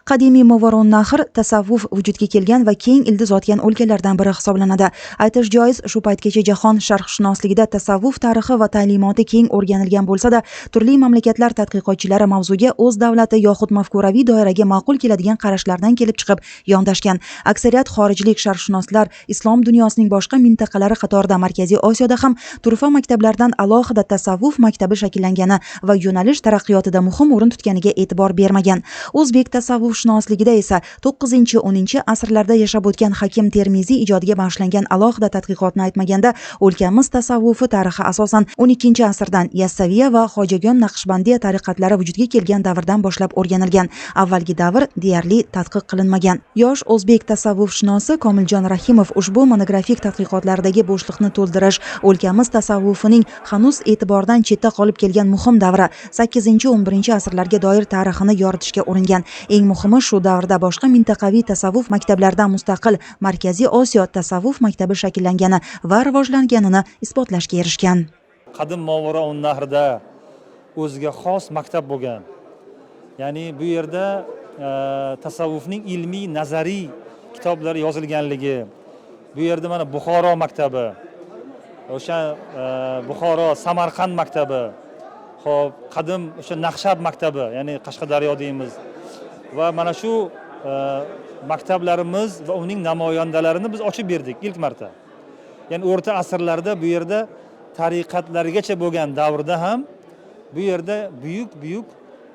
Qadimiy Movarounnahr tasavvuf vujudga kelgan va keng ildiz otgan o'lkalardan biri hisoblanadi. Aytish joiz, shu paytgacha jahon sharqshunosligida tasavvuf tarixi va ta'limoti keng o'rganilgan bo'lsa-da, turli mamlakatlar tadqiqotchilari mavzuga o'z davlati yoxud mafkuraviy doiraga ma'qul keladigan qarashlardan kelib chiqib yondashgan. Aksariyat xorijlik sharqshunoslar islom dunyosining boshqa mintaqalari qatorida Markaziy Osiyoda ham turfa maktablardan alohida tasavvuf maktabi shakllangani va yo'nalish taraqqiyotida muhim o'rin tutganiga e'tibor bermagan. O'zbek tasavvufshunosligida esa 9-10 asrlarda yashab o'tgan Hakim Termiziy ijodiga bag'ishlangan alohida tadqiqotni aytmaganda, o'lkamiz tasavvufi tarixi asosan 12 asrdan Yassaviya va Hojagon Naqshbandiya tariqatlari vujudga kelgan davrdan boshlab o'rganilgan. Avvalgi davr deyarli tadqiq qilinmagan. Yosh o'zbek tasavvufshunosi Komiljon Rahimov ushbu monografik tadqiqotlardagi bo'shliqni to'ldirish, o'lkamiz tasavvufining hanuz e'tibordan chetda qolib kelgan muhim davri 8-11 asrlarga doir tarixini yoritishga uringan. Eng muhimi, shu davrda boshqa mintaqaviy tasavvuf maktablaridan mustaqil Markaziy Osiyo tasavvuf maktabi shakllangani va rivojlanganini isbotlashga erishgan. Qadim Movarounnahrda o'ziga xos maktab bo'lgan. Ya'ni bu yerda tasavvufning ilmiy nazariy kitoblari yozilganligi, bu yerda mana Buxoro maktabi, o'sha Buxoro, Samarqand maktabi, xo'p, qadim o'sha Naqshab maktabi, ya'ni Qashqadaryo deymiz. Va mana shu maktablarimiz va uning namoyandalarini biz ochib berdik ilk marta. Ya'ni o'rta asrlarda bu yerda tariqatlargacha bo'lgan davrda ham bu yerda buyuk-buyuk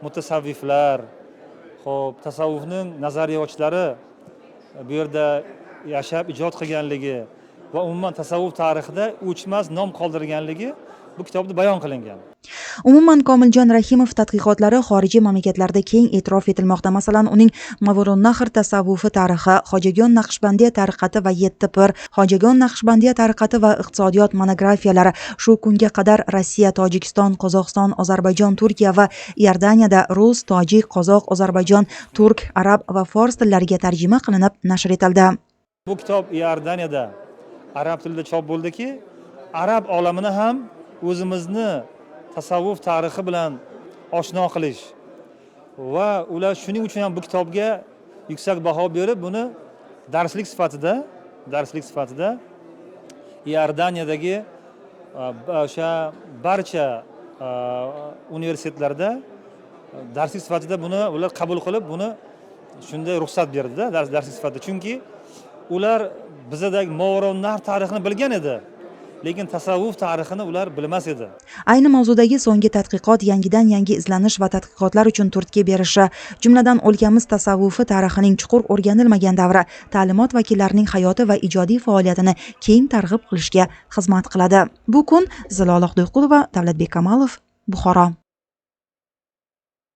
mutasavviflar, xo'p, tasavvufning nazariyotchilari bu yerda yashab ijod qilganligi va umuman tasavvuf tarixida o'chmas nom qoldirganligi bu kitobda bayon qilingan. Umuman, Komiljon Rahimov tadqiqotlari xorijiy mamlakatlarda keng e'tirof etilmoqda. Masalan, uning Movarounnahr tasavvufi tarixi, Hojagon Naqshbandiya tariqati va yetti pir, Hojagon Naqshbandiya tariqati va iqtisodiyot monografiyalari shu kunga qadar Rossiya, Tojikiston, Qozog'iston, Ozarbayjon, Turkiya va Iordaniyada rus, tojik, qozoq, ozarbayjon, turk, arab va fors tillariga tarjima qilinib nashr etildi. Bu kitob Iordaniyada arab tilida chop bo'ldiki, arab olamini ham o'zimizni tasavvuf tarixi bilan oshno qilish va ular shuning uchun ham bu kitobga yuksak baho berib, buni darslik sifatida Iordaniyadagi o'sha barcha universitetlarda darslik sifatida buni ular qabul qilib, buni shunday ruxsat berdida darslik sifatida. Chunki ular bizadagi Movarounnahr tarixini bilgan edi, lekin tasavvuf tarixini ular bilmas edi. Ayni mavzudagi so'nggi tadqiqot yangidan yangi izlanish va tadqiqotlar uchun turtki berishi, jumladan, o'lkamiz tasavvufi tarixining chuqur o'rganilmagan davri, ta'limot vakillarining hayoti va ijodiy faoliyatini keng targ'ib qilishga xizmat qiladi. Bu kun Zilola Xudoyqulova, Davlatbek Kamalov, Buxoro.